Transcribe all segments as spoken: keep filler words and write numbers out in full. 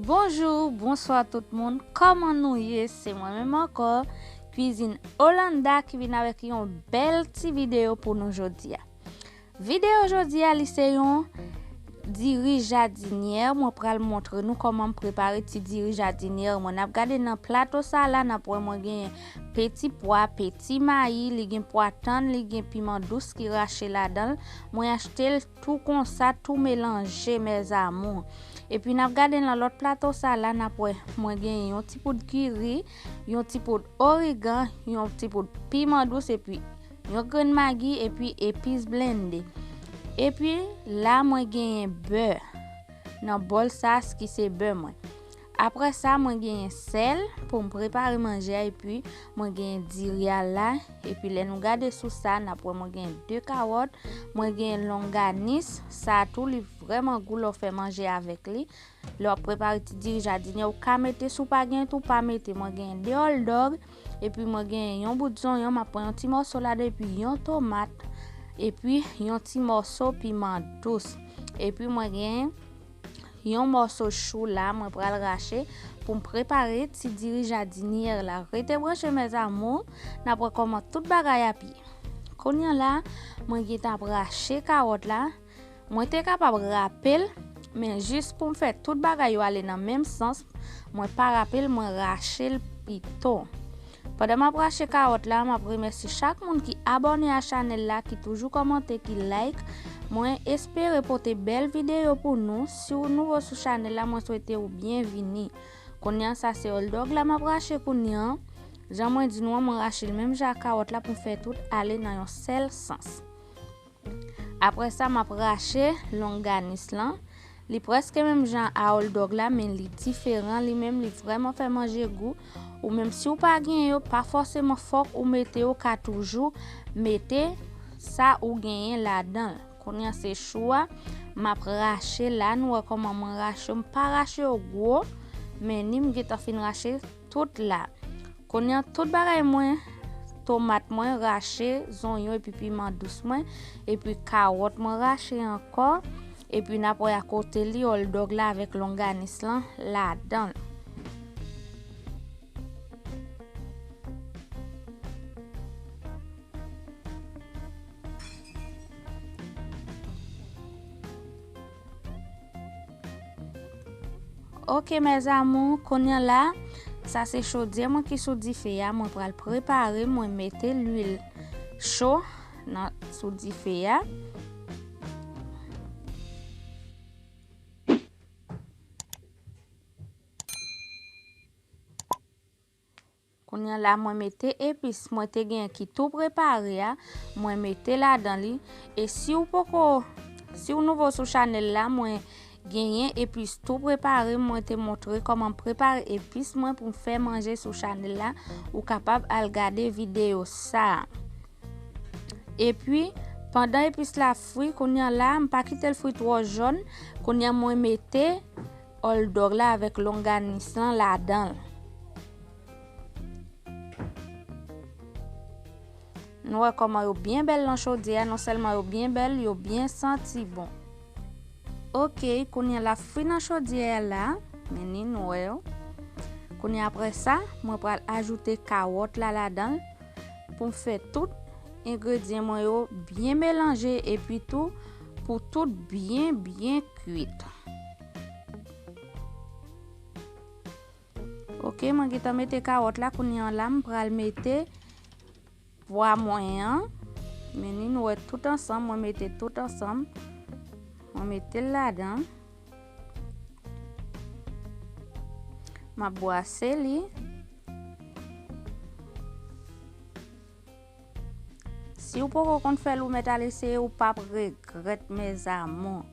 Bonjou, bonswa tout moun, kòman nou ye? Se mwen menm ankò, Kwizin Olanda ki vin avèk yon bèl ti videyo pou nou jodi a. Videyo jodi a, li se yon diri jadinyè. Mwen pral montre nou kòman m prepare ti diri jadinyè mwen. N ap gade nan plato sa la, n ap wè mwen genyen peti pwa, peti mayi, li gen pwa tann, li gen piman dous ki rache ladan l. Mwen achte l tou konsa, tou melanje, mes amours. Epi n ap gade nan lòt plato sa la, n ap wè mwen genyen yon ti poud kiri, yon ti poud origan, yon ti poud piman dous, epi yon grenn magi, epi epis blende. Epi la, mwen genyen bè nan bòl sa, ki se bè mwen. Apre sa, mwen genyen sèl pou m prepare manje a, epi mwen genyen diri a la. Epi lè nou gade sou sa, n ap wè mwen genyen de kawòt, mwen genyen longanis, sa tou li vrèman gou lè w fè manje avèk li. Lè w ap prepare ti diri jadinyè, ou ka mete, si w pa genyen tou, pa mete. Mwen genyen de òldòg, epi mwen genyen yon bout zonyon, m ap pran yon ti mòso ladan, epi yon tomat, epi yon ti mòso piman dous. Epi mwen genyen yon mòso chou la, mwen pral rache pou m prepare ti diri jadinyè la. Rete branche, mes amours, n ap wè kòman tout bagay ap ye. Kounye a la, mwen gentan ap rache kawòt la. Mwen te kapab rape l, men jis pou m fè tout bagay yo ale nan menm sans, mwen pa rape l, mwen rache l pito. Pandan m ap rache kawòt la, m ap remèsye chak moun ki abòne a chanèl la, ki toujou kòmante, ki like. Mwen espere pote bèl videyo pou nou. Si w nouvo sou chanèl la, mwen swete w byenvini. Kounye a, sa se òldòg la m ap rache kounye a. Jan mwen di nou an, mwen rache l menm jan ak kawòt la pou m fè tout ale nan yon sèl sans. Apre sa, m ap rache longanis lan. Li prèske menm jan a òldòg la, men li diferan. Li menm, li vrèman fè manje gou. Ou menm, si w pa genyen yo, pa fòseman fòk ou mete yo, ka toujou mete sa ou genyen ladan l. Kounye a, se chou a, m ap rache la. Nou wè kòman mwen rache yo. M pa rache yo gwo, men ni m gentan fin rache tout la. Kounye a, tout bagay mwen, tomat mwen rache, zonyon epi piman dous mwen, epi kawòt mwen rache ankò, epi n ap wè akote li òldòg la avèk longanis lan ladan l. Ok, mes amours, kounye a la, sa se chodyè mwen ki sou dife a. Mwen pral prepare, mwen mete lwil cho nan, sou dife a. Kounye a la, mwen mete epis mwen te genyen ki tou prepare a, mwen mete ladan li. E si w poko, si w nouvo sou chanèl la, mwen genyen epis tou prepare, mwen te montre kòman m prepare epis mwen pou m fè manje sou chanèl la. Ou kapab al gade videyo sa a. Epi, pandan epis la fri, kounye a la, m pa kite l fri twò jòn. Kounye a, mwen mete òldòg la avèk longanis lan ladan l. Nou wè kòman yo byen bèl nan chodyè a, non sèlman yo byen bèl, yo byen santi bon. Ok, kounye a l ap fri nan chodyè a la, men ni nou wè yo. Kounye a, apre sa, mwen pral ajoute kawòt la ladan l pou m fè tout engredyan mwen yo byen melanje epi tou pou tout byen, byen kwit. Ok, mwen gentan mete kawòt la, kounye a la, m pral mete pwa mwen an. Men ni nou wè tout ansanm, mwen mete tout ansanm. Mwen mete l ladan. M ap bwase li. Si w poko konn fè l, ou mèt al eseye, ou p ap regrèt, mes amours.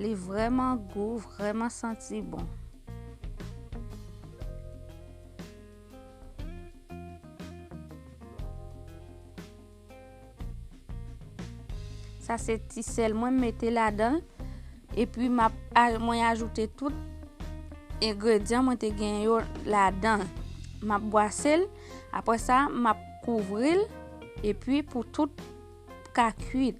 Li vrèman gou, vrèman santi bon. Sa se ti sèl mwen m mete ladan l. Epi m ap a-, mwen ajoute tout engredyan mwen te gen yo ladan. M ap bwase l. Apre sa, m ap kouvri l. Epi pou tout ka kwit.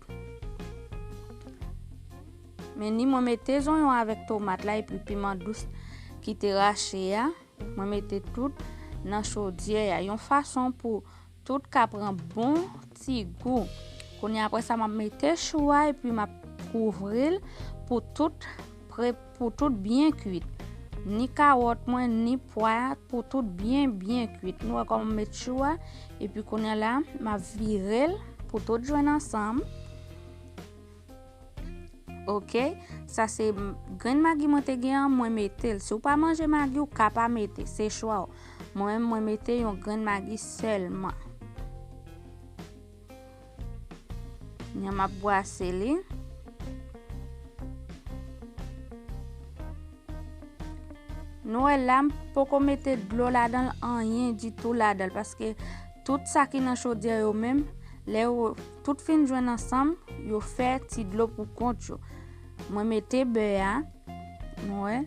Men ni mwen mete zonyon avèk tomat la epi piman dous ki te rache a, mwen mete tout nan chodyè a, yon fason pou tout ka pran bon ti gou. Kounye a, apre sa, m ap mete chou a epi m ap kouvri l pou tout pre, pou tout byen kwit. Ni kawòt mwen, ni pwa a, pou tout byen, byen kwit. Nou wè kòman m met chou a, epi kounye a la, m ap vire l pou tout jwenn ansanm. Ok, sa se m, grenn magi mwen te gen an, mwen mete l. Si w pa manje magi, w ka pa mete, se chwa w. Mwen menm, mwen mete yon grenn magi sèlman. Kounye a m ap bwase li. Nou wè la, m poko mete dlo ladan l, anyen ditou ladan l, paske tout sa ki nan chodyè yo menm, lè yo tout fin jwenn ansanm, yo fè ti dlo pou kont yo. Mwen mete bè a, nou wè.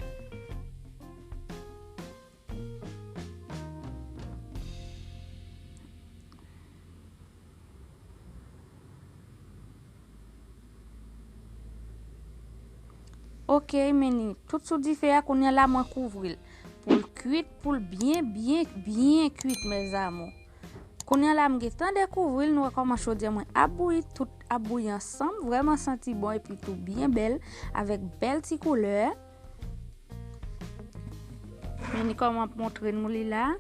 Ok, men li tout sou dife a, kounye a la mwen kouvri l. Pou l kwit, pou l byen, byen, byen kwit, mes amours. Kounye a la m gentan dekouvri l, nou wè kòman chodyè mwen ap bouyi, tout ap bouyi ansanm, vrèman santi bon epi tou byen bèl, avèk bèl ti koulè. Men li kòman ap montre nou li la.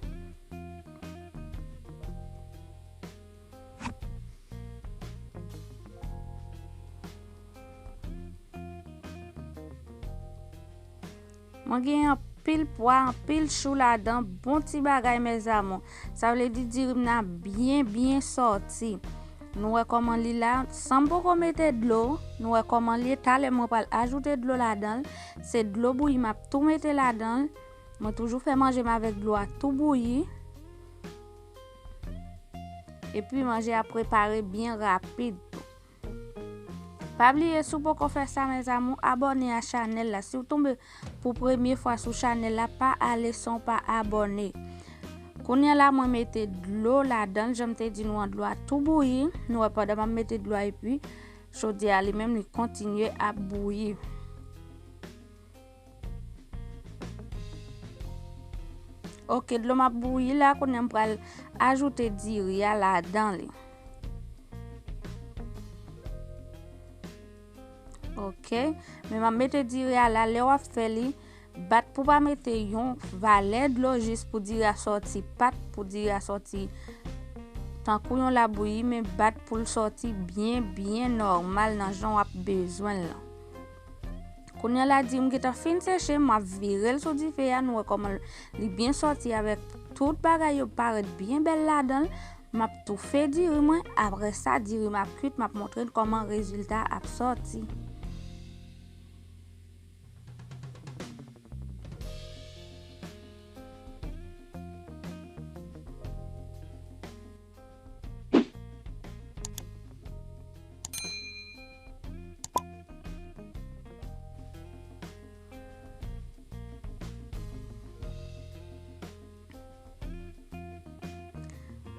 Mwen gen anpil pwa, anpil chou ladan, bon ti bagay, mes amours. Sa vle di diri m nan byen, byen sòti. Nou wè kòman li la, san m poko mete dlo, nou wè kòman li ye. Talè mwen pral ajoute dlo ladan l. Se dlo bouyi m ap tou mete ladan l. Mwen toujou fè manje m avèk dlo a tou bouyi. Epi manje a prepare byen rapid tou. Pa bliye, si w poko fè sa, mes amours, abòne a chanèl la. Si w tonbe pou premye fwa sou chanèl la, pa ale san w pa abòne. Kounye a la, mwen mete dlo ladan l, jan m te di nou an, dlo a tou bouyi. Nou wè, pandan m ap mete dlo a, epi chodyè a li menm, li kontinye ap bouyi. Ok, dlo m ap bouyi la, kounye a m pral ajoute diri a ladan li. Ok, men m ap mete diri a la, lè w ap fè li, bat pou pa mete yon valè dlo jis pou diri a sòti, pat pou diri a sòti tankou yon labouyi, men bat pou l sòti byen, byen nòmal nan jan w ap bezwen l lan. Kounye a la, diri m gentan fin seche, m ap vire l sou dife a, nou wè kòman li byen sòti avèk tout bagay yo parèt byen bèl ladan l. M ap toufe diri mwen, apre sa, diri m ap kwit, m ap montre n kòman rezilta ap sòti.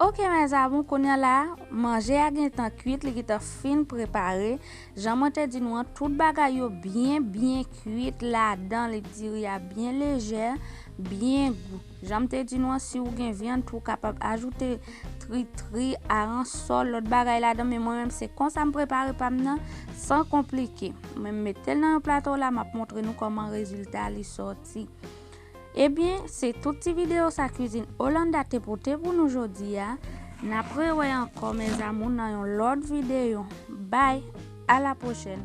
Ok, mes amours, kounye a la, manje a gentan kwit, li gentan fin prepare. Jan mwen te di nou an, tout bagay yo byen, byen kwit ladan li, diri a byen lejè, byen gou. Jan m te di nou an, si w gen vyann tou, w kapab ajoute tritri, aransòl, lòt bagay ladan, men mwen menm se konsa m prepare pa m nan, san konplike. Mwen m mete l nan yon plato la, m ap montre nou kòman rezilta li sòti. Ebyen, se tout ti videyo sa Cuisine Hollanda te pote pou nou jodi a. N ap rewè ankò, mes amours, nan yon lòt videyo. Bye, à la prochaine.